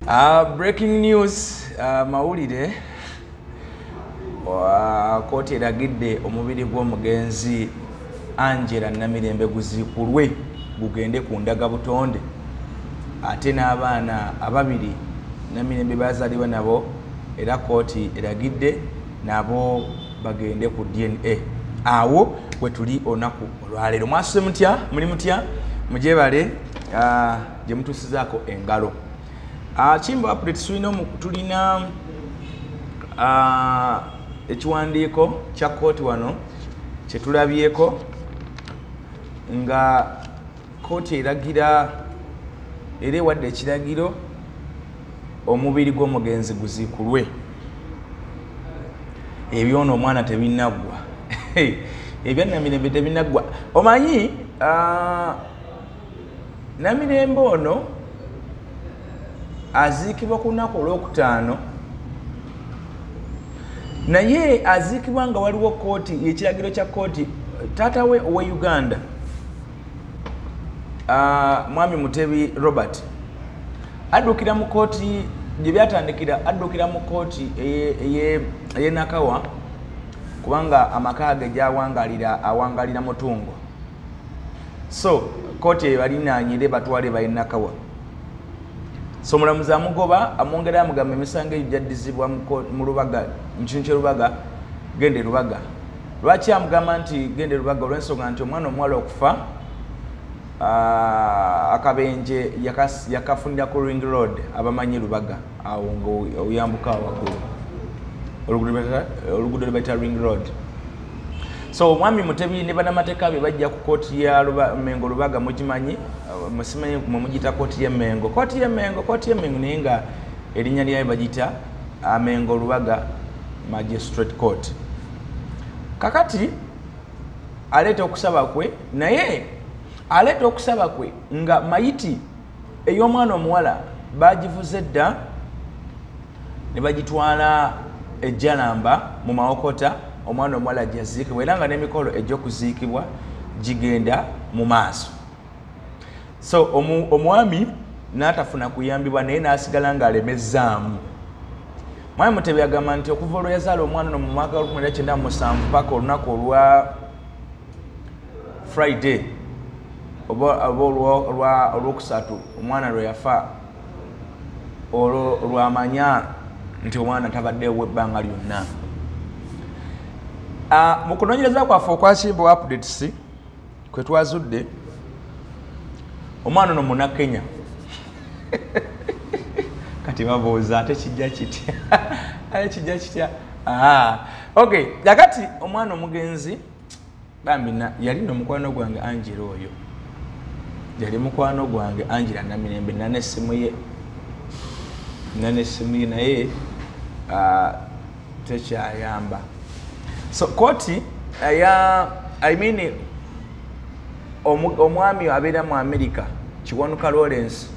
Breaking news, mawulire. Kooti eragidde omubiri gw'omugenzi Angela Namirembe guziikulwe gugende ku ndagabutonde, ate n'abaana ababiri Namirembe bazaalibwa nabo era kooti eragidde nabo bagende ku DNA. Awo we tuli olunaku olwaleero. Mwasuse mutya? Muli mutya? Mugyebale gye mutuusizaako engalo. Kimbo updates tulina ekiwandiiko kya kooti wano kye tulabyeko nga kooti eragira era ewadde ekiragiro omubiri gw'omugenzi guziikulwe. Ebyono omwana tebinnaggwa, ebya Namirembe tebinnaggwa. Omanyi Namirembe ono aziikibwa ku lunaku olwokutaano, naye aziikibwa nga waliwo kooti, ekiragiro kya kooti. Taata we owe Uganda, Mwami Mutebi Robert, addukira mu kooti gye byatandikira, addukira mu kooti ey'e Nakawa, kubanga amaka ge gy'awangalira awangalira Mutungo. So kooti eyo balinaanyire batwale baye Nakawa. So omulamuzi amugoba, amwongera amugamba emisango egyo gyaddizibwa mu Lubaga, mu kintu ky'e Lubaga, genda e Lubaga. Lwaki amugamba nti genda e Lubaga? Olw'ensonga nti omwana omuwala okufa, akabenje yakafunira ku Ring Road. Abamanyi Lubaga awo nga oyambuka waggulu, oluguudo lwe bayita Ring Road. So omwami Mutebi ne bannamateeka be bajja ku kooti ya Mengo Lubaga. Mugimanyi, musimanyi mwe mugiyita kooti y'e Mengo, kooti y'e Mengo, kooti y'e Mengo, naye nga erinnya lyayo bagiyita Mengo Lubaga Magistrate Court. Kakati aleeta okusaba kwe, naye aleeta okusaba kwe nga mayiti ey'omwana omuwala bagivuze dda ne bagitwala ejjalamba mu Mawokota, omwana omuwala gyaziikibwa, era nga n'emikolo egy'okuziikibwa gigenda mu maaso. So omwami n'atafuna kuyambibwa, naye n'asigala ng'alemezzaamu. Mwami Mutebi agamba nti okuva olwo yazaala omwana ono mu mwaka 1997 paka olunaku olwa Friday oba olwokusatu omwana lwe yafa, olwo lwamanya nti omwana tabaddewo ebbanga lyonna. Mu kunoonyereza kwaffe okwa Kimbo updates kwe twazudde, omwana ono Munnakenya. Kati babuuza, ate kijja kitya? Ate kijja kitya? Okay, kakati omwana omugenzi bambi yali nomukwano gwange Angela, oyo yali mukwano gwange Angela Namirembe. Nana essimu ye, nana essimu ye, naye tekyayamba. So kooti ya, I mean, omwami abeera mu America, Kiwanuka Lawrence,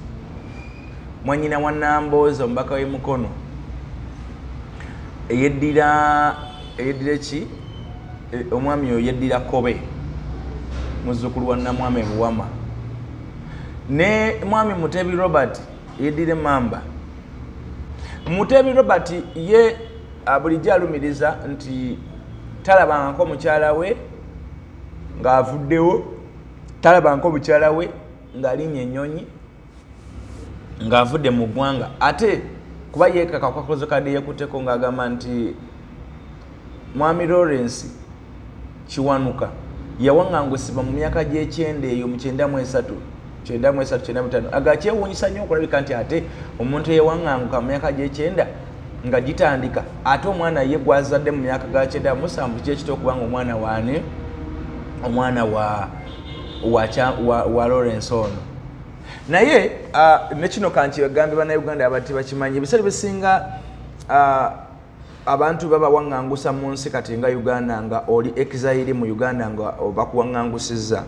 mwanyina wa Nambooze, omubaka w'emukono, eyeddira ki, omwami oyo yeddira Kobe, muzzukulu wa Namwami Buwama, ne mwami Mutebi Robert yeddira Mamba. Mutebi Robert ye bulijjo alumiriza nti talabangako mukyala we ng'avuddewo, talabangako mukyala we ng'alinnya ennyonyi ng'avudde mu ggwanga, ate kuba yeekaka kwakoze kadde yekutteko ng'agamba nti mwami Lawrence Kiwanuka yawaŋŋangusibwa mu myaka gy'ekyenda eyo, mu 93, 93, 95. Aga kyewuunyisa nnyo okulabika nti ate omuntu eyawaŋŋanguka mu myaka gy'ekyenda nga gitandika, ate omwana ye gwazadde mu myaka ga 97, kyekita okuba nga omwana waani? Omwana wa Lawrence ono. Naye nekino kankigambye Bannayuganda abati bakimanyi, ebiseera bisinga abantu babawaŋŋangusa mu nsi. Kati nga Uganda, nga oli exile mu Uganda, nga bakuwaŋŋangusizza,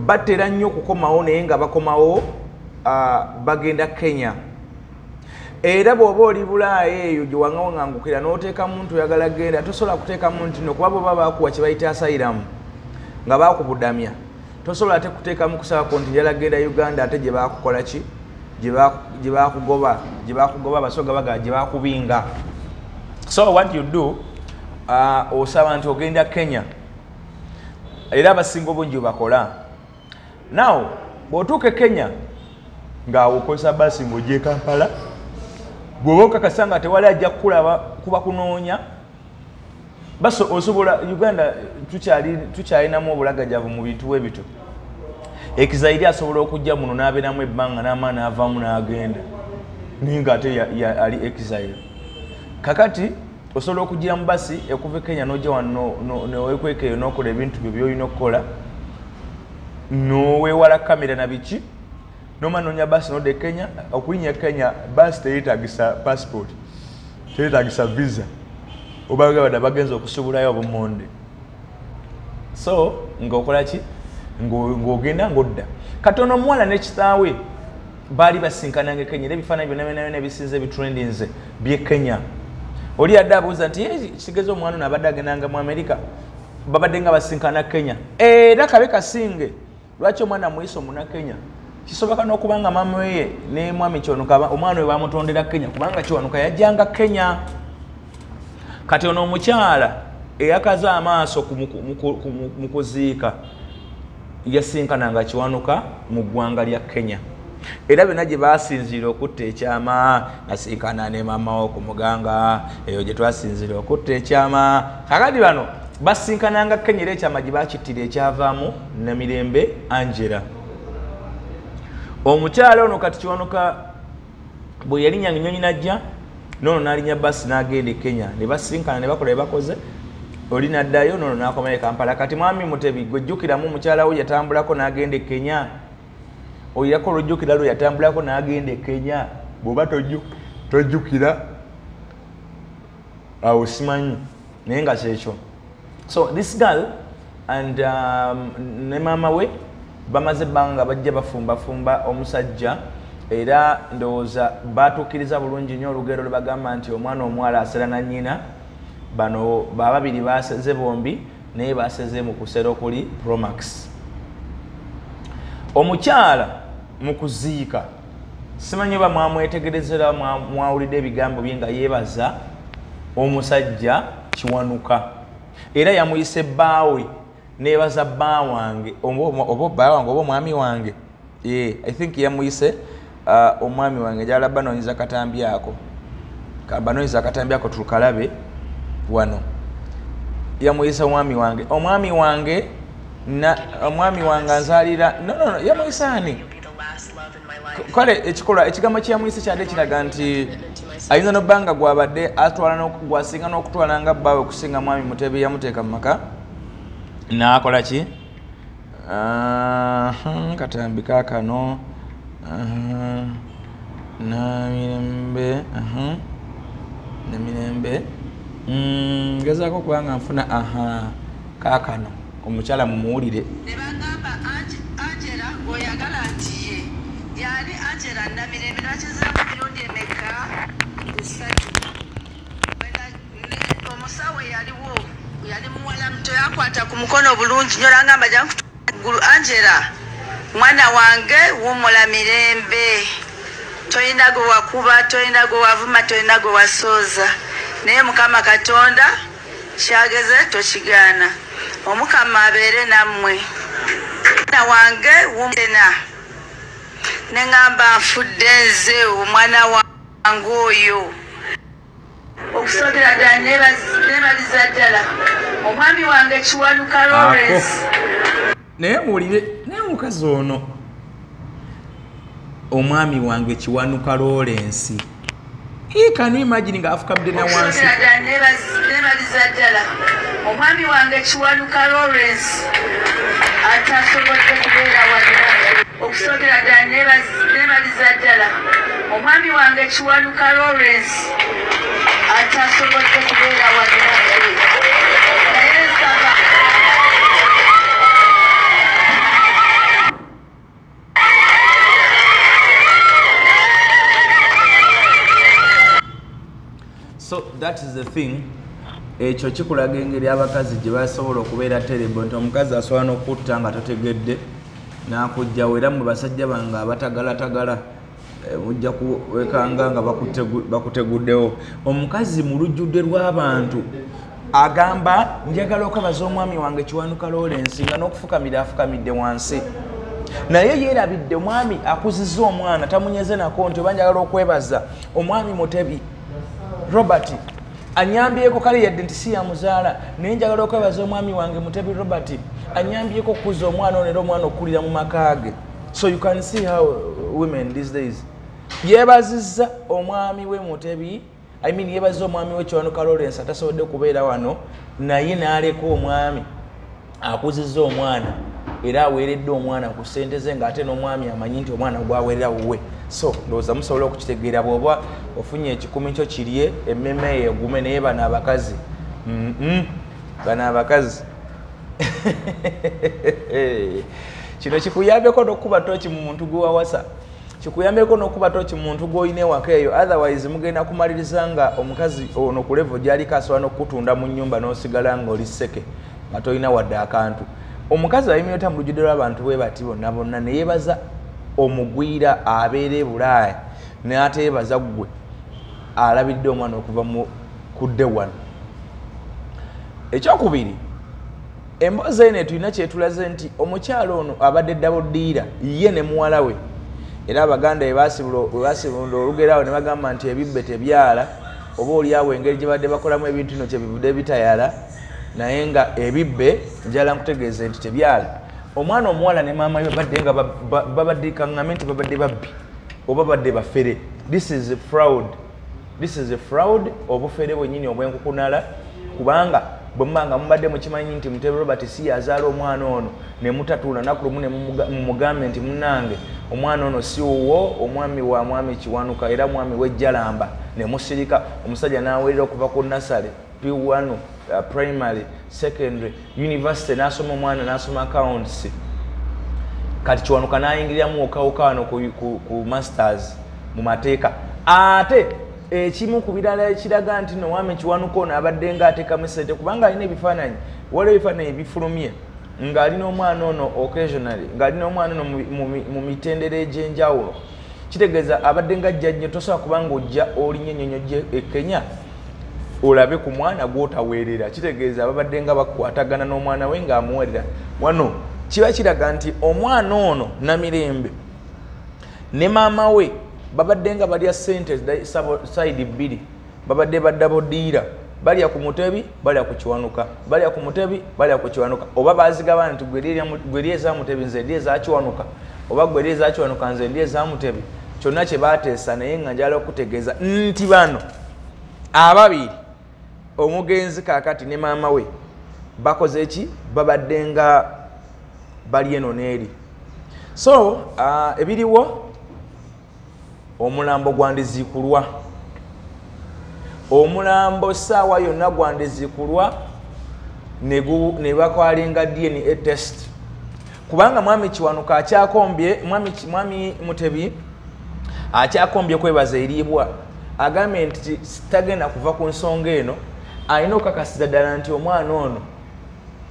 batera nnyo okukomawo, naye nga bakomawo bagenda Kenya. Era bw'oba oli Bulaaya eyo gye waŋŋawaŋŋangukira n'oteekamu nti oyagala genda, tosobola kuteekamu nti no, kuba bw'oba bakuwa kye bayita asylum nga bakubudamya, tosobola ate kuteekamu kusabako nti njala genda Uganda, ate gye bakukola ki, gye bakugoba abasoga baga gye bakubinga. So what you do, osaba nti ogenda Kenya, era abasinga obungi bakola. Now bw'otuuka e Kenya nga okozesa basi ng'ojja e Kampala, bw'oba okakasa nga tewali ajja kukulaba kuba kunoonya, basi osobola. Uganda tukyalinamu obulagajavu mu bintu bwe bityo. Ekizairi asobola okujja muno n'abeeramu ebbanga n'amaani avaamu n'agenda, naye ng'ate ali exile. Kakati osobola okugira mu basi ekuva e Kenya n'ojja wano neweekweka eyo n'okola ebintu byo by'olina okukola, n'oweewala kamera na biki, n'oma noonya basi n'odda e Kenya. Okulinnya e Kenya basi teyeetagisa passport, teyeetagisa visa, oba badde bagenza okusubulayo obumonde. So ng'okola ki? Ng'ogenda ng'odda. Kati ono omuwala ne kitaawe baali basinkananga e Kenya, era ebifaananyi byonna byonna byonna ebisinze ebitrendinze by'e Kenya. Oli yadde abuuza nti kitegeeza omwana ono abadde agendanga mu Amerika, babadde nga basinkana Kenya. Era kabe kasinge, lwaki omwana amuyise omuna Kenya? Kisoboka n'okuba nga maama we ne mwami Kiwanuka omwana we bamutondera Kenya, kubanga Kiwanuka yajjanga Kenya. Kati ono omukyala eyakaza amaaso mu kuziika yasinkananga Kiwanuka mu ggwanga lya Kenya. Era byonna gye basinziira okutta ekyama, nasinkana ne maama wo ku muganga, eyo gye twasinziira okutta ekyama. Kakati bano basinkananga Kenya, era ekyama gye bakittira ekyavaamu Namirembe Angela. Omukyala ono kati Kiwanuka bwe yalinnyanga ennyonyi n'ajja, n'ono n'alinnya basi n'agenda e Kenya, ne basinkana ne bakola bye bakoze, oli n'addayo n'ono n'akomayo e Kampala. Kati mwami Mutebi gwe jjukiramu mukyala we yatambulako n'agenda e Kenya, oyirako olujjukira lwe yatambulako n'agenda e Kenya, bw'oba tojjukira awo simanyi, naye nga kyekyo. So this girl and ne maama we bamaze ebbanga bajja bafumbafumba omusajja, era ndowooza batuukiriza bulungi nnyo olugero lwe bagamba nti omwana omuwala asera na nnyina. Bano bababiri baseze bombi, naye baseze mu kusera okuli Promax. Omukyala mu kuziika simanyi oba mwamwetegerezera, mwawulidde ebigambo bye nga yeebaza omusajja Kiwanuka, era yamuyise bbaawe, neebaza bba wange oba bba wange oba omwami wange. I think yamuyise omwami wange. Njagala banoonyeza katambi ako, banoonyeza akatambi ako tukalabe wano. Yamuyise omwami wange, omwami wange na omwami wange anzaalira. No, yamuyise ani? Kale ekikolwa ekigambo kyeyamuyise kyadde kiraga nti ayinza n'obbanga gwabadde atwala gwasinga n'okutwala nga bbaawe okusinga mwami Mutebi. Yamuteeka mu maka n'akola ki? Katambi kaakano Namirembe, Namirembe, ngezaako okuba nga nfuna kaakano omukyala mumuwulire. Ne bagamba Angela gw'oyagala nti ye yali Angela Namirembe, nakizaamu emirundi emeka? Esatu. Omusawo yaliwo, yali muwala muto, yakwata ku mukono bulungi nnyo n'angamba jangu Angela mwana wange wummula mirembe, tolina gwe wakuba, tolina gwe wavuma, tolina gwe wasooza, naye Mukama Katonda kyageze tokigaana, Omukama abeere nammwe. Mwana wange wummula, ne ŋŋamba nfudde nze omwana wange oyo. Okusookera ddala neebaliza ddala omwami wange Kiwanuka Lawrence. Naye muwulire, naye omukazi ono omwami wange Kiwanuka Lawrence, can you imagine nga afukabidde na wansi? Okusookera ddala neebaliza ddala omwami wange Kiwanuka Lawrence atasobodde kubeera wano. Okusookera ddala neebaliza ddala omwami wange Kiwanuka Lawrence atasobodde kubeera wano. Naye nsaba So that is the thing. Ekyo kikulaga engeri abakazi gye basobola okubeera terrible, nti omukazi asobola n'okutta nga totegedde n'akugjawo. Era mmwe basajja bange abatagalatagala, Mujja kuwekanga nga bakuteguddewo. Omukazi mu lujjudde lw'abantu agamba njagala okwebaza omwami wange Kiwanuka Lawrence nga n'okufukamira afukamidde wansi, naye yeerabidde omwami akuzizza omwana tamunyeze nako nti oba njagala okwebaza omwami Mutebi Robert anyambyeko, kale yadde nti si yamuzaala, naye njagala okwebaza omwami wange Mutebi Robert anyambyeko okukuza omwana ono era omwana okukulira mu maka ge. So you can see how women these days. Yeebazizza omwami we Mutebi, I mean yeebazizza omwami we Kiwanuka Lawrence atasobodde kubeera wano, naye n'aleka omwami akuzizza omwana era aweeredde omwana ku ssente ze, ng'ate n'omwami amanyi nti omwana gwaweerera wuwe. So ndowooza musobola okukitegeera bw'oba ofunye ekikumi kyo kirye emmeme eyo egume. Naye bano abakazi bano abakazi kino kikuyambeko n'okukuba tooki mu muntu gwewawasa, kikuyambeko n'okuba tooki mu muntu gw'olina ewaka eyo. Otherwise mugenda kumaliriza nga omukazi ono ku level gy'aliko asobola n'okukutunda mu nnyumba n'osigala ng'oli sseke nga tolina wadde akantu. Omukazi ayimirira mu lujjudde lw'abantu bwe bati bonna bonna ne yeebaza omugwira abeera e Bulaaya, n'ateebaza ggwe alabidde omwana okuva ku day one. Ekyokubiri, emboozi eno tulina kyetulaze nti omukyalo ono abadde double dealer ye ne muwala we, era Abaganda bwe baasibula olugero awo ne bagamba nti ebibbe tebyala, oba oliawo engeri gye badde bakolamu ebintu bino kyebivudde bitayala, naye nga ebibbe njala nkutegeeze nti tebyala. Omwana omuwala ne maama we babadde nga babadde kaŋŋame nti babadde babbi oba babadde bafere. This is a fraud, this is a fraud, obufere bwennyini obwenkukunala, kubanga bwe muba nga mubadde mukimanyi nti Mutebi Robert si yazaala omwana ono, ne mutatuula naku lumu ne mumugambe nti munnange omwana ono si wuwo, omwami wa mwami Kiwanuka era mwami w'Ejjalamba, ne musirika. Omusajja n'aweerera okuva ku nursery, P1, primary, secondary, university, n'asoma omwana n'asoma accounts. Kati Kiwanuka n'ayingiriramu okawuka wano ku masters mu mateeka. Ate ekimu ku birala ekiraga nti no mwami Kiwanuka ono abadde ng'ateekamu ssente, kubanga alina ebifaananyi, waliwo ebifaananyi ebifulumye ng'alina omwana ono occasionally, ng'alina omwana ono mu mitendera egy'enjawulo. Kitegeeza abadde ng'ajja nnyo, tosobola kubanga ojja olinnya ennyonyi ojje e Kenya olabe ku mwana gw'otaweerera. Kitegeeza babadde nga bakwatagana n'omwana we ng'amuweerera. Wano kiba kiraga nti omwana ono Namirembe ne maama we babadde nga balya ssente side bbiri, babadde ba double dealer, balya ku Mutebi, balya ku Kiwanuka, balya ku Mutebi, balya ku Kiwanuka. Oba baazigabana nti gwe eri eza Mutebi nze ndi eza Kiwanuka, oba gwe eri eza Kiwanuka nze ndi eza Mutebi. Kyonna kye baateesa, naye nga njagala okutegeeza nti bano ababiri, omugenzi kaakati ne maama we, bakoze ki? Babadde nga bali eno n'eri. So ebiriwo, omulambo gwandiziikulwa, omulambo ssaawa yonna gwandiziikulwa ne bakwalinga DNA test, kubanga mwami Kiwanuka akyakombye, mwami Mutebi akyakombye kwebaza eriibwa. Agambye nti tagenda kuva ku nsonga eno, alina okukakasiza ddala nti omwana ono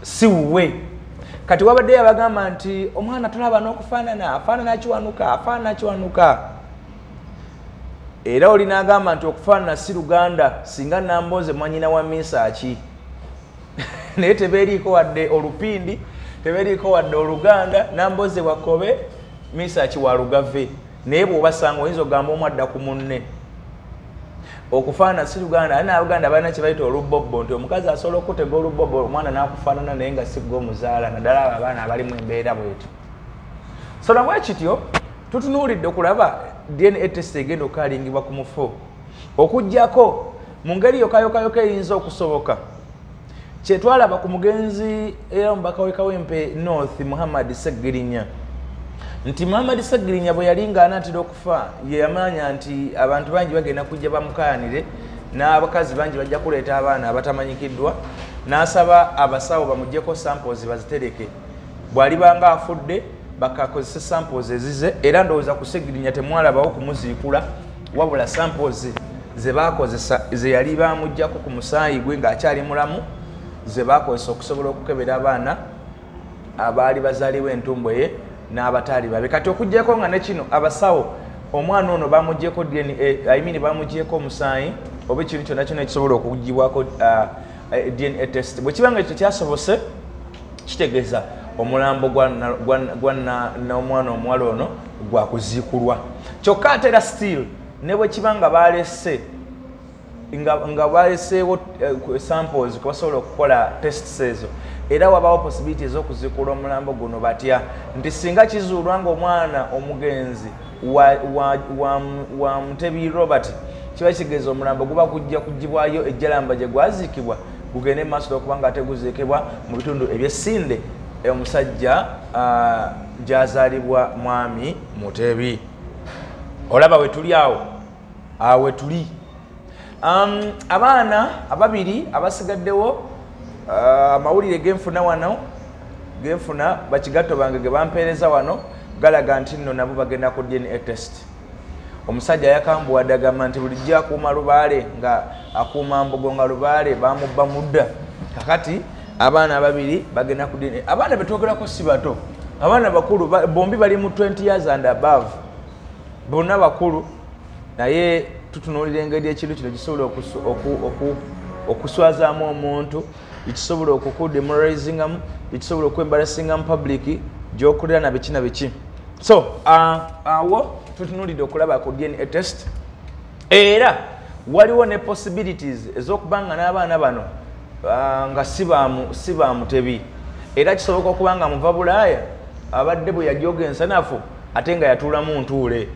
si wuwe. Kati wabaddeyo abagamba nti omwana tolaba n'okufaanana, afaanana Kiwanuka, afaanana Kiwanuka. Era oli n'agamba nti okufaanana si Luganda, singa Nambooze mwannyina wa Misaaki. Naye tebeeriiko wadde olupindi, tebeeriiko wadde Oluganda. Nambooze wa Kkobe, Misaaki wa Lugave, naye bw'obasanga oyinza okugamba omu adda ku munne. Okufaanana si Luganda. Ate n'Abaganda balina kye bayita olubobbo, nti omukazi asobola okutega olubobbo omwana n'akufaanana naye nga si ggwe omuzaala, naddala abo abaana abalimu embeera bwetyo. So nabwe kityo tutunuulidde okulaba DNA test egenda okukalingibwa ku mufu, okuggyako mu ngeri yokayokayoka eyinza okusoboka kyetwalaba ku mugenzi era omubaka w'e Kawempe North Muhammad Ssegirinya, nti Muhammad Ssegirinya bwe yali ng'anaatera okufa ye yamanya nti abantu bangi bagenda kujja bamukaanire, n'abakazi bangi bajja kuleeta abaana abatamanyikiddwa, n'asaba abasawo bamuggyeko samples bazitereke, bw'alibanga afudde bakakozesa samples ezize. Era ndowooza ku Ssegirinya temwalabawo kumuziikula, wabula samples ze baakozesa ze yali bamuggyako ku musaayi gwe ng'akyali mulamu ze baakozesa okusobola okukebera abaana abaali bazaalibwa entumbwe ye n'abataali babe. Kati okuggyako nga ne kino abasawo Omwana ono bamugyeko DNA, I mean bamugyeko omusaayi oba ekintu kyonna kyonna ekisobola okugibwako DNA test. Bwe kiba nga ekyo kyasobose, kitegeeza omulambo gwa n'omwana omuwala ono gwakuziikulwa. Kyokka ate era still ne bwe kiba nga balese nga baleseewo samples kubasobola okukola tests ezo, era wabawo possibility ez'okuziikula omulambo guno. Batya nti singa kizuulwa ng'omwana omugenzi wa Mutebi Robert, kiba kitegeeza omulambo guba gujja kugibwayo ejjalamba gye gwaziikibwa, gugende maaso okuba nga ate guziikibwa mu bitundu eby'Essinde omusajja gy'azaalibwa Mwami Mutebi. Olaba we tuli awo, awo we tuli. Abaana ababiri abasigaddewo, amawulire genfuna wano, genfuna bakigatto bange ge bampeereza wano, galaga nti nno nabo bagenda ku DNA test. Omusajja yakambuwadde agamba nti bulijjo akuuma lubaale nga akuuma mbogo nga lubaale bamubba mudda. Kakati abaana ababiri bagenda ku DNA. Abaana betwogerako si bato, abaana bakulu, bombi bali mu 20 years and above, bonna bakulu, naye tutunuulira engeri ekintu kino kisobola okuswazaamu omuntu, ekisobola okukudemoralizingamu, ekisobola okwembarassinga mu public gy'okulira na biki na biki. So awo tutunuulidde okulaba ku DNA test. Era waliwo ne possibilities ez'okuba nga n'abaana bano nga si ba Mutebi. Era kisoboka okuba nga muva Bulaaya abadde bwe yajooga ensanafu ate nga yatuulamu ntuule,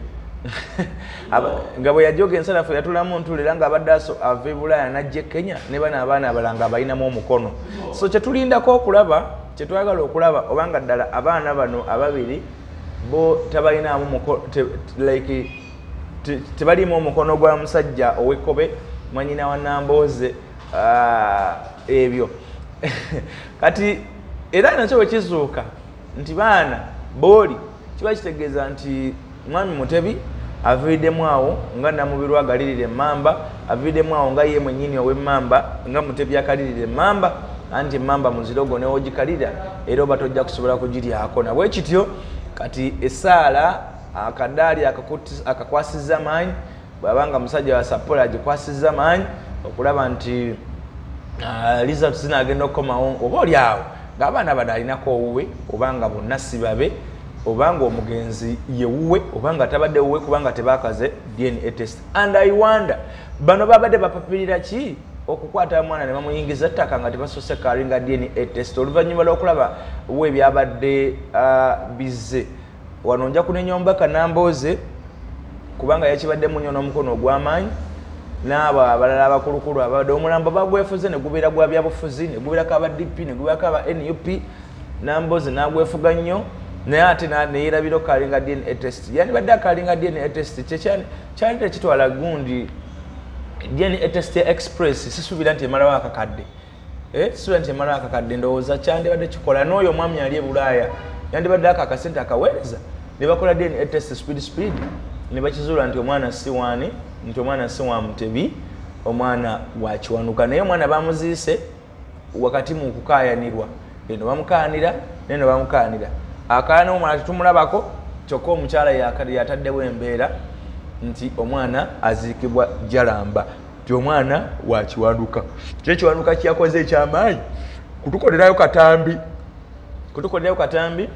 nga bwe yajooga ensanafu yatuulamu ntuule, era ng'abadde ava e Bulaaya n'ajja e Kenya ne bano abaana abalala nga balinamu omukono. So kyetulindako okulaba, kyetwagala okulaba, obanga ddala abaana bano ababiri bo tabalinamu like tebalimu omukono gwa musajja ow'ekkobe mwanyina wa Nambooze. Ebyo kati era nakyo bwe kizuuka nti baana booli, kiba kitegeeza nti Mwami Mutebi aviiriddemu awo nga Namubiru agalirira emmamba, aviiriddemu awo nga ye mwennyini ow'emmamba, nga Mutebi akalirira emmamba, anti emmamba muzirogo newogikalira era oba tojja kusobola kugiryako. Nabwe kityo kati essaala akadaali akakwasizza maanyi, bw'abanga musajja wa Sapola agikwasizza maanyi okulaba nti results zinagenda okukomawo, oba oli awo ng'abaana bano alinako owuwe, obanga bonna si babe, obanga omugenzi ye wuwe, obanga tabadde wuwe, kubanga tebakaze DNA test. And I wonder bano babadde bapapirira ki okukwata omwana ne bamuyingiza ettaka nga tebasoose kalinga DNA test, oluvannyuma lw'okulaba we byabadde bizze wano. Nja kunenya omubaka Nambooze kubanga yakibaddemu nnyo n'omukono ogw'amaanyi, n'abo abalala abakulukulu abadde omulambo bagwefuze ne gubeera gwa byabufuzi, ne gubeerako aba DP ne gubeerako aba NUP. Nambooze n'agwefuga nnyo, naye ate neyerabira okukalinga DNA test. Yandibadde akalinga DNA test, kyali tekitwala gundi. DNA test ya express sisuubira nti emalawo akakadde, sisuubira nti emalawo akakadde. Ndowooza kyandibadde kikola n'oyo omwami ali e Bulaaya yandibadde ako akasente akaweereza ne bakola DNA test speed speed ne bakizuula nti omwana si waani, nti omwana si wa Mutebi, omwana wa Kiwanuka. Naye omwana bamuziise wakati mu kukaayanirwa, eno bamukaanira neno bamukaanira, akaana omwana tetumulabako. Kyokka omukyala yataddewo embeera nti omwana aziikibwa Jalamba, nti omwana wa Kiwanuka. Kyekiwanuka kyakoze ekyamaanyi kutukolerayo katambi, kutukolerayo katambi,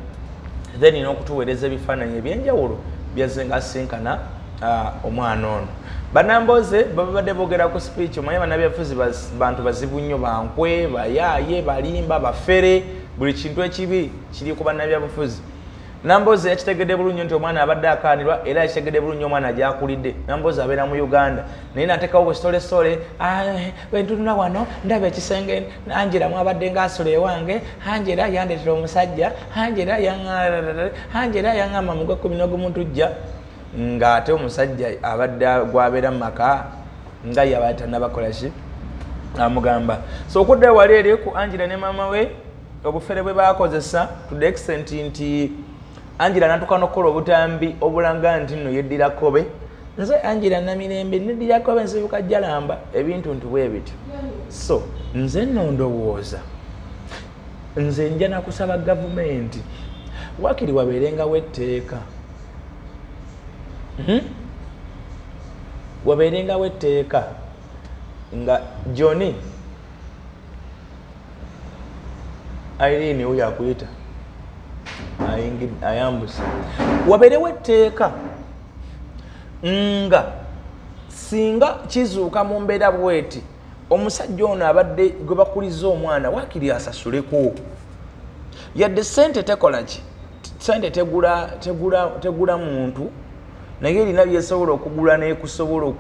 then n'okutuweereza ebifaananyi ebyenjawulo byazze nga asinkana omwana ono. Banamboze babadde boogera ku speech. Omanyi bannabyabufuzi bantu bazibu nnyo, bankwe, bayaaye, balimba, bafere, buli kintu ekibi kiri ku bannabyabufuzi. Namboze yakitegedde bulungi nti omwana abadde akaanirwa, era yakitegedde bulungi omwana gyakulidde. Namboze abeera mu Uganda, naye nateekawo busolesole. Bwentunula wano ndaba ekisenge Angela mwabadde ngaasula ewange. Angela yandeetera omusajja, Angela yaŋŋamba mugwe 11 tujja, ng'ate omusajja abadde gwabeera mu maka nga yabadde tannabakola ki amugamba. So okudda wali eri ku Angela ne maama we, obufere bwe bakozesa to the extent nti Angela natuka n'okukola obutambi obulanga nti nno yeddira Kkobe. Nze Angela Namirembe neddira Kkobe, nsibuka Jalamba, ebintu nti bwe bityo. So nze nno ndowooza nze nja nakusaba gavumenti wakiri wabeerengawo etteeka. Wabeerengawo etteeka nga Johnny Irene oyo akuyita ayambuse, wabeerewo etteeka nga singa kizuuka mu mbeera bweti, omusajja ono abadde gwe bakuliza omwana waakiri asasuleko, yadde sente tekola ki, sente tegula muntu, naye erina byesobola okugula nekusobola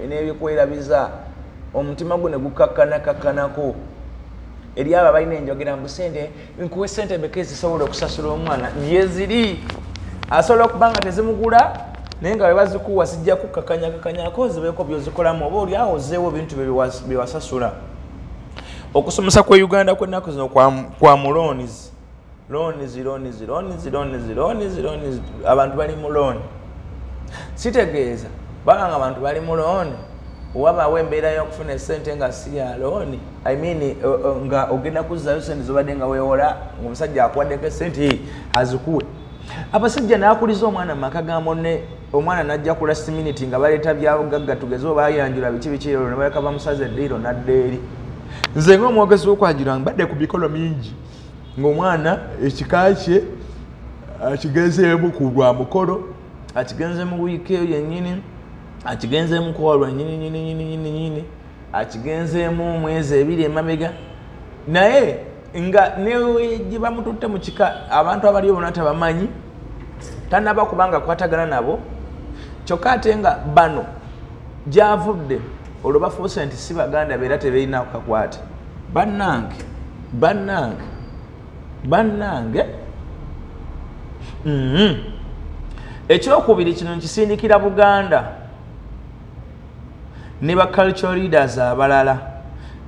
nebikwerabiza omutima gwo ne gukakkanakakkanako. Eri abo abalina enjogera mbu sente nkuwe sente meka ezisobola okusasula omwana, yeziri asobola okuba nga tezimugula, naye nga bwe bazikuwa zijja kukkakanyakakanyako zibeeko byozikolamu, oba oli awo ozzeewo ebintu bye wasasula. Okusomesa kwe Uganda kw'ennaku zino kwa mu loans, loans, loans, loans, loans, loans, loans, abantu bali mu loan. Sitegeeza baba nga abantu bali mu loan, wabaawo embeera y'okufuna essente nga si ya loan, I mean nga ogenda kuzzaayo sente zobadde nga weewola, ng'omusajja akuwaddeko essente azikuwe. Abasajja n'akuliza omwana mu maka ga munne, omwana n'ajja ku last minute nga baleeta byabugagga, tugeze oba bayanjula biki biki, olwo ne baleka bamusaza eddiiro n'adda eri. Nze ng'omwogezi w'okwanjula mbadde ku mikolo mingi ng'omwana ekika kye akigenzeemu ku lwa mukolo, akigenze mu wiiki eyo yennyini, akigenzeemu ku olwo nnyini nnyini nnyini nnyini nnyini, akigenzeemu mwezi ebiri emabega, naye nga ne gye bamututte mu kika abantu abaliyo bonna tebamanyi, tannaba kubanga akwatagana nabo, kyokka ate nga bano gy'avudde olwo bafuuse nti si baganda be era tebeerina kakwate. Bannange, bannange, bannange. Ekyokubiri kino nkisindikira Buganda ne ba cultural leaders abalala,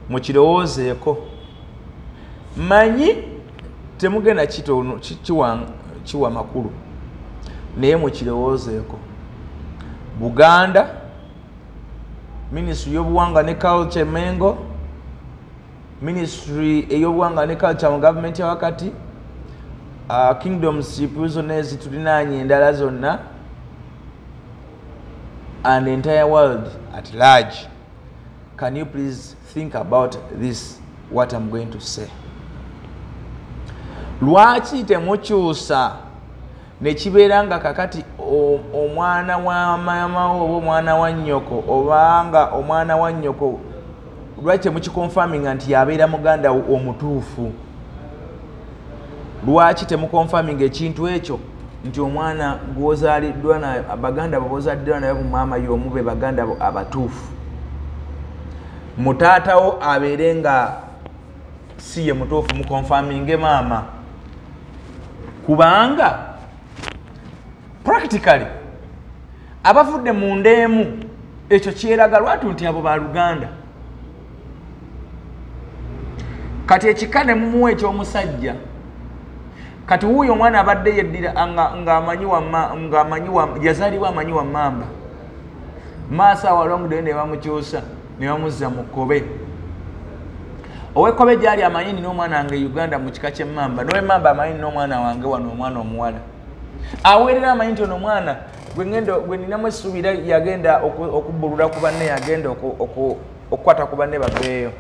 mukirowoozeeko. Manyi temugenda kiwa makulu, naye mukirowoozeeko. Buganda, Ministry y'obuwangwa ne Culture Mengo, Ministry ey'obuwangwa ne Culture mu gavumenti ya wakati, kingdomship zonna ezitulinaanye endala zonna, and the entire world at large. Can you please think about this, what I'm going to say? Lwaki temukyusa ne kibeera nga kakati omwana wa maama wo oba omwana wa nnyoko, obanga omwana wa nnyoko, lwaki temukikonfaminga nti yabeera muganda wo omutuufu? Lwaki temukonfaminga ekintu ekyo nti omwana gw'ozaaliddwa naye, baganda bo b'ozaaliddwa naye mu maama y'omu be baganda bo abatuufu? Mutaatawo abeere nga si ye mutuufu, mukonfaminge maama, kubanga practically abavudde mu nda emu ekyo kyeraga lwatu nti abo baluganda. Kati ekika ne mumuwa eky'omusajja, kati wuuyo omwana abadde yeddira ng'amanyi wa, yazaalibwa amanyi wa mmamba, maaso awo along the way ne bamukyusa ne bamuzza mu kkobe. Ow'ekkobe gy'ali amanyi nina omwana wange Uganda mu kika ky'emmamba, n'ow'emmamba amanyi nina omwana wange wano omwana omuwala. Aweerera amanyi nti ono omwana gwe ninamu essuubi era yagenda okubbulula ku banne, yagenda okukwata ku banne baveeyo.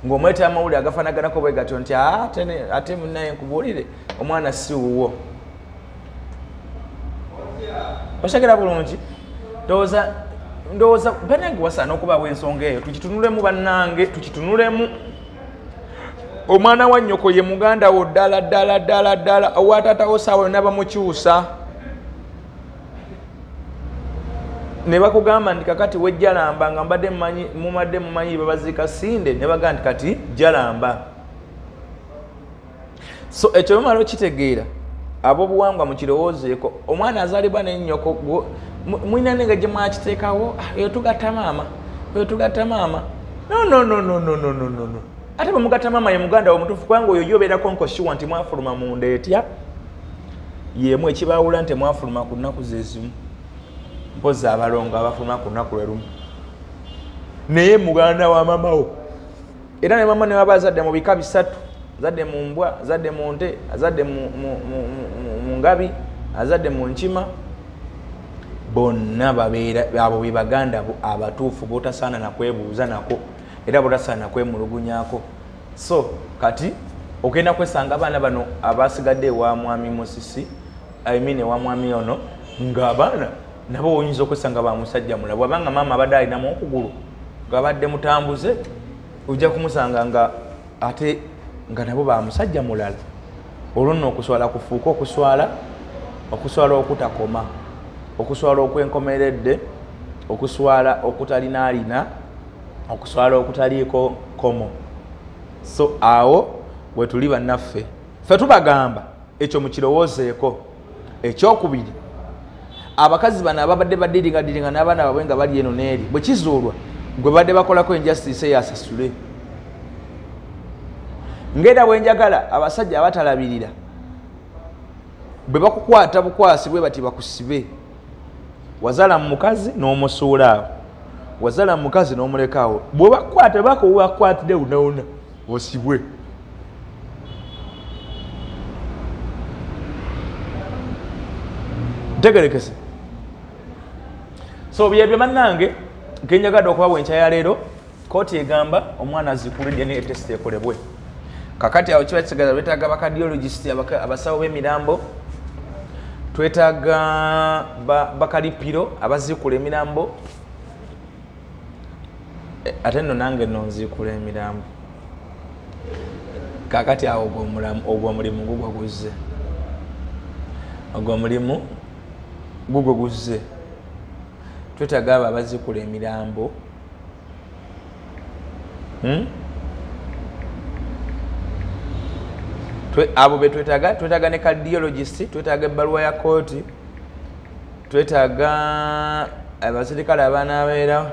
Ng'omweta amawulire agafaanaganako bwe gatyo nti, ate munnaye nkubuulire omwana si wuwo. Oshagera bulungi? Ndowooza bannange wasaana okubaawo ensonga eyo, tukitunulemu bannange, tukitunulemu. Omwana wa nnyoko ye muganda wo ddala ddala ddala ddala, owa taata wo ssaawa yonna bamukyusa. Ne bakugamba nti kakati wejjalamba, nga mbadde mmanyi, mumadde mumanyi babaziika Sinde, ne bagamba nti kati jjalamba. So ekyo bwemala okitegeera, ab'obuwangwa mukirowoozeeko, omwana azaalibwa ne nnyoko, mulina n'engeri gye mwakiteekawo, eyo tugatta maama, eyo tugatta maama. No, no, no, no, no, no, no, no, no. Ate bwe mugatta maama ye muganda wo omutuufu, kubanga oyo ye obeerako nkoshiwa nti mwafuluma mu nda etya y'emu, ekibaawula nti mwafuluma ku nnaku ze zimu, mpozzi abalongo abafuluma ku lunaku lwe lumu, naye muganda wa maama wo. Era ne maama ne baba azadde mu bika bisatu, azadde mu mbwa, azadde mu nte, azadde mu ngabi, azadde mu nkima, Bonna babeera abo be baganda bo abatuufu botasaana nakwebuuza nako era botasaana nakwemulugunyako. So kati ogenda kwesanga abaana bano abasigadde ewa mwami Musisi, I mean ewa mwami ono, ng'abaana nabo oyinza okwesanga ba musajja mulala. Bw'abanga maama abadde alinamu okugulu ng'abadde mutambuze, ojja kumusanga nga ate nga nabo ba musajja mulala. Olwo nno okuswala kufuuka okuswala, okuswala okutakoma, okuswala okwenkomeredde, okuswala okutalinaalina, okuswala okutaliiko komo. So awo we tuli bannaffe, ffe tubagamba ekyo mukirowoozeeko. Ekyokubiri, abakazi bano ababadde badiringadiringa n'abaana baabwe nga bali eno n'eri, bwe kizuulwa gwe badde bakolako injustice eyasasule. Ng'era bwe njagala abasajja abatalabirira bwe bakukwata bukwasi bwe bati bakusibe. Wazaala mu mukazi n'omusuula awo, wazaala mu mukazi n'omuleka awo, bwe bakukwata bakubakwatidde wunawuna osibwe. Ntegerekese. So byebyo bannange ngenjagadde okubawa enkya ya leero. Kooti egamba omwana azikule DNA test ekolebwe. Kakati awo kiba kisigaza twetaaga bacardiologist, abasawo b'emirambo, twetaaga bakalipiro abaziikula emirambo. Ate nno nange nno nziikula emirambo. Kakati awo ogwo omulimu gugwo guzze, ogwo omulimu gugwo guzze. Twetaaga abo abaziikula emirambo. Abo be twetaaga, twetaaga ne cardiologist, twetaaga ebbaluwa ya kooti, twetaaga abasirikale abanaabeerawo.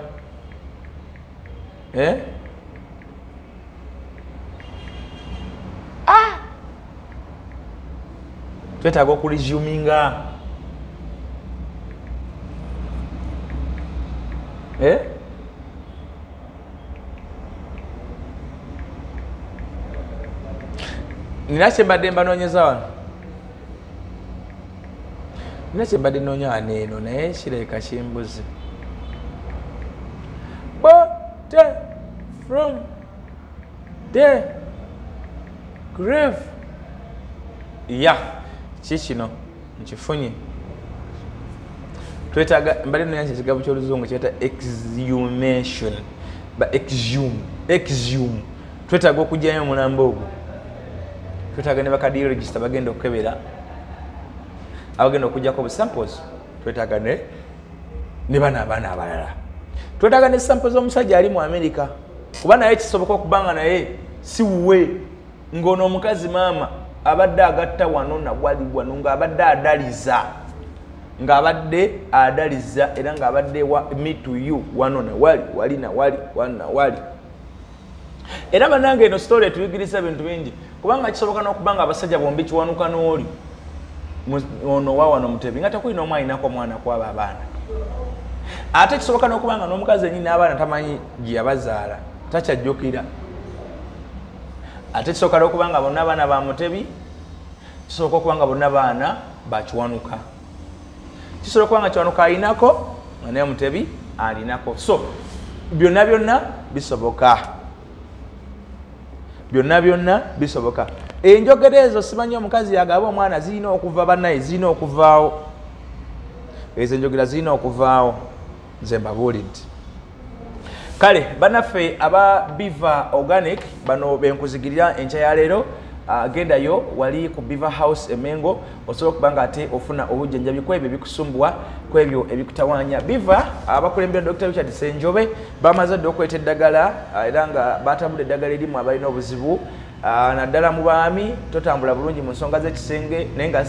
Twetaaga okuresuminga. Nina kye mbadde mbanoonyeza wano, nina kye mbadde nnoonya wano eno, naye kirabika kimbuze. Bote from the grave. Ya ki kino nkifunye. Twetaaga, mbadde nnoonya nti ekigambo ky'oluzungu kiyita exhumation, ba exhume, exhume. Twetaaga okuggyayo omulambo ogwo. Twetaaga ne bacardiologist abagenda okukebera, abagenda okuggyako samples. Twetaaga ne bano abaana abalala. Twetaaga ne samples z'omusajja ali mu America, kuba naye kisoboka okuba nga naye si wuwe, ng'ono omukazi maama abadde agatta wano na wali wano, ng'abadde adaliza, ng'abadde adaliza era ng'abadde wa me to you wano na wali, wali na wali, wano na wali. Era bannange eno story etuyigiriza ebintu bingi, kubanga kisoboka n'okuba nga abasajja bombi Kiwanuka n'oli ono wa wano Mutebi nga tekulina omu alinako omwana kwabo abaana. Ate kisoboka n'okuba nga n'omukazi yennyini n'abaana tamanyi gye yabazaala, takyajjukira. Ate kisoboka n'okuba nga bonna abaana ba Mutebi, kisoboka okuba nga bonna baana ba Kiwanuka. Kisoboka okuba nga Kiwanuka alinako nga naye Mutebi alinako. So byonna byonna bisoboka, byonna byonna bisoboka. Enjogera ezo simanyi omukazi yagaba omwana zirina okuva bannaye, zirina okuvaawo. Ezo enjogera zirina okuvaawo, nze mbabuulidde. Kale bannaffe aba Biva Organic bano benkuzigirira enkya ya leero. Gendayo wali ku Biva House e Mengo, osobola okuba nga ate ofuna obujjanjabi ku ebyo ebikusumbuwa, ku ebyo ebikutawaanya. Biva abakulembera Dr. Richard Ssenjobe bamaze dda okuleeta eddagala, era nga batambudde eddagala erimu abalina obuzibu, naddala mu baami, totambula bulungi mu nsonga z'ekisenge naye nga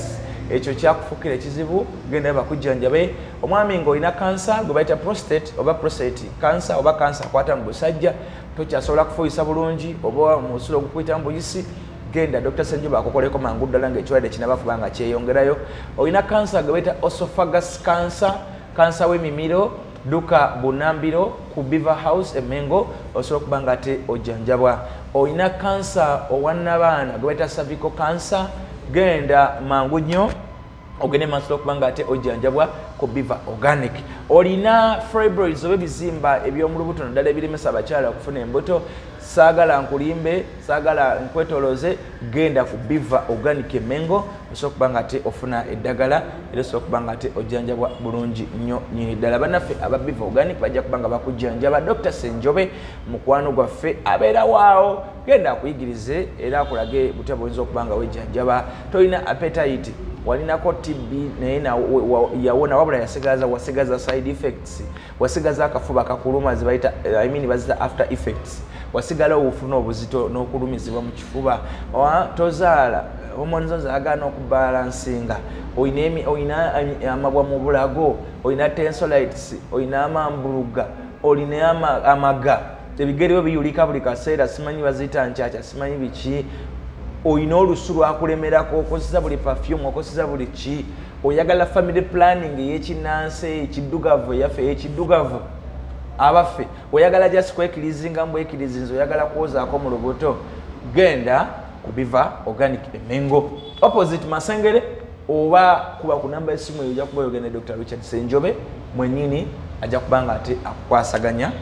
ekyo kyakufukira ekizibu, gendayo bakujjanjabe. Omwami ng'olina kansa gwe bayita prostate oba prostate cancer oba kansa akwata mu busajja, tokyasobola kufuuyisa bulungi oba omusulo ogukuyita mu buyisi, genda Dr. Ssenjobe akukoleko mangu ddala ng'ekirwadde kinaba kuba nga kyeyongerayo. Olina kansa gwe bayita esophagus cancer, kansa w'emimiro, dduka Bunambiro ku Biva House e Mengo osobola okuba nga ate ojjanjabwa. Olina kansa owannabaana gwe bayita cervical cancer, genda mangu nnyo Ogende maaso okuba nga ate ojjanjabwa ku Biva Organic. Olina fibroids oba ebizimba eby'omu lubuto naddala ebiremesa abakyala okufuna embuto, saagala nkulimbe, saagala nkwetolooze, genda ku Biva Organic Emengo osobola okuba nga ate ofuna eddagala era osobola okuba nga ate ojjanjabwa bulungi nnyo nnyini ddala. Bannaffe aba Biva Organic bajja kuba nga bakujjanjaba. Dr. Senjobe mukwano gwaffe abeerawo awo, genda akuyigirize era akulage butya bw'oyinza okuba nga wejjanjaba. Tolina appetite, walinako TB naye yawona, wabula wasigaza side effects, wasigaza akafuba kakuluma zebayita, I mean bazita after effects, wasigala ofuna obuzito n'okulumizibwa mu kifuba, tozaala, hormones zo zaagaana okubalansinga, olina amabwa mu bulago, olina tensolites, olina amambuluga, olina amaga, ebigere byo biyulika buli kaseera, simanyi baziyita nkyakya, simanyi biki, olina olusu lwakulemerako, okozesa buli perfume, okozesa buli ki, oyagala family planning ey'ekinnansi ekiddugavu, eyaffe ey'ekiddugavu abaffe, oyagala just kwekirizinga mbwekirizinze, oyagala kwozaako mu lubuto, genda ku Biva Organic Emengo opposite Masengere, oba kuba ku namba y'essimu eyo ojja kuba oyogera ne Dr. Richard Senjobe mwennyini, ajja kuba nga ate akukwasaganya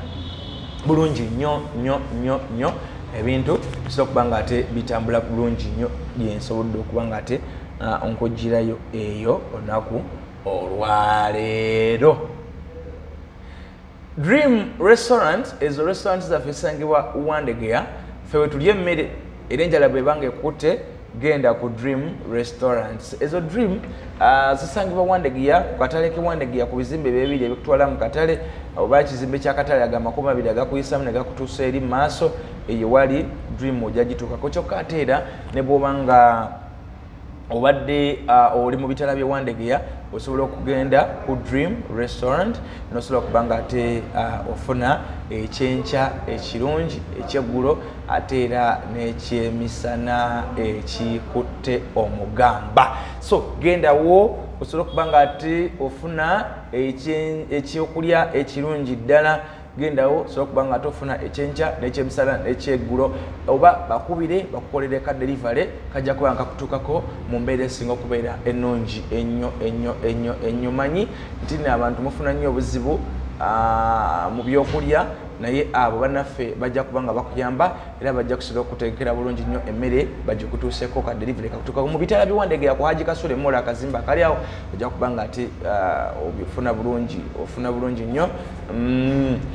bulungi nnyo nnyo nnyo nnyo, ebintu bisobola okuba nga ate bitambula bulungi nnyo. Byensobodde okuba nga ate nkugirayo eyo olunaku olwaleero. Dream Restaurant, ezo restaurant zaffe esangibwa Wandegeya, ffe we tulya emmere era enjala bwebanga ekutte, genda ku Dream Restaurants. Ezo Dream zisangibwa Wandegeya ku katale ke Wandegeya, ku bizimbe bibiri ebikutwala mu katale oba ekizimbe ky'akatale aga 20 agakuyisamu ne gakutuusa eri mu maaso, eyo wali Dream ojja gituukako. Kyokka ate era ne bw'oba nga obadde oli mu bitala by'e Wandegeya, osobola okugenda ku Dream Restaurant n'osobola okuba nga ate ofuna ekyenkya ekirungi, ekyeggulo, ate era n'ekyemisana ekikutte omugamba. So gendawo osobola okuba nga ate ofuna ekyokulya ekirungi ddala. Gendawo osobola okuba nga ate ofuna ekyenkya n'ekyemisana n'ekyeggulo, oba bakubire bakukolere ka delivery kajja kuba nga kakutuukako mu mbeera esinga okubeera ennungi ennyo ennyo ennyo ennyo. Manyi nti nno abantu mufuna nnyo obuzibu mu byokulya, naye abo bannaffe bajja kuba nga bakuyamba era bajja kusobola okutegekera bulungi nnyo emmere bagikutuuseeko, ka delivery kakutuukako mu bitala by'e Wandegeya ku Haji Kasule Mall, akazimba akali awo, ojja kuba nga ate obifuna bulungi, ofuna bulungi nnyo,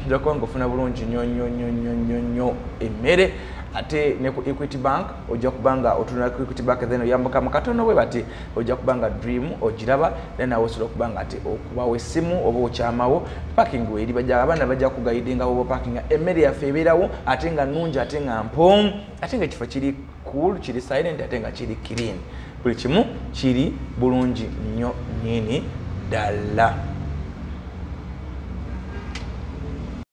ojja kuba nga ofuna bulungi nnyo nnyo nnyo nnyo nnyo nnyo emmere. Ate ne ku Equity Bank ojja kuba nga otunula ku Equity Bank, then oyambuka mu katono bwe bati, ojja kuba nga Dream ogiraba, then nawe osobola okuba nga ate okubawo essimu oba okyamawo, parking weeri, abaana bajja kugayidinga oba parking. Emmere yaffe ebeerawo ate nga nnungi, ate nga mpoomu, ate nga ekifo kiri cool, kiri silent, ate nga kiri clean, buli kimu kiri bulungi nnyo nnyini ddala.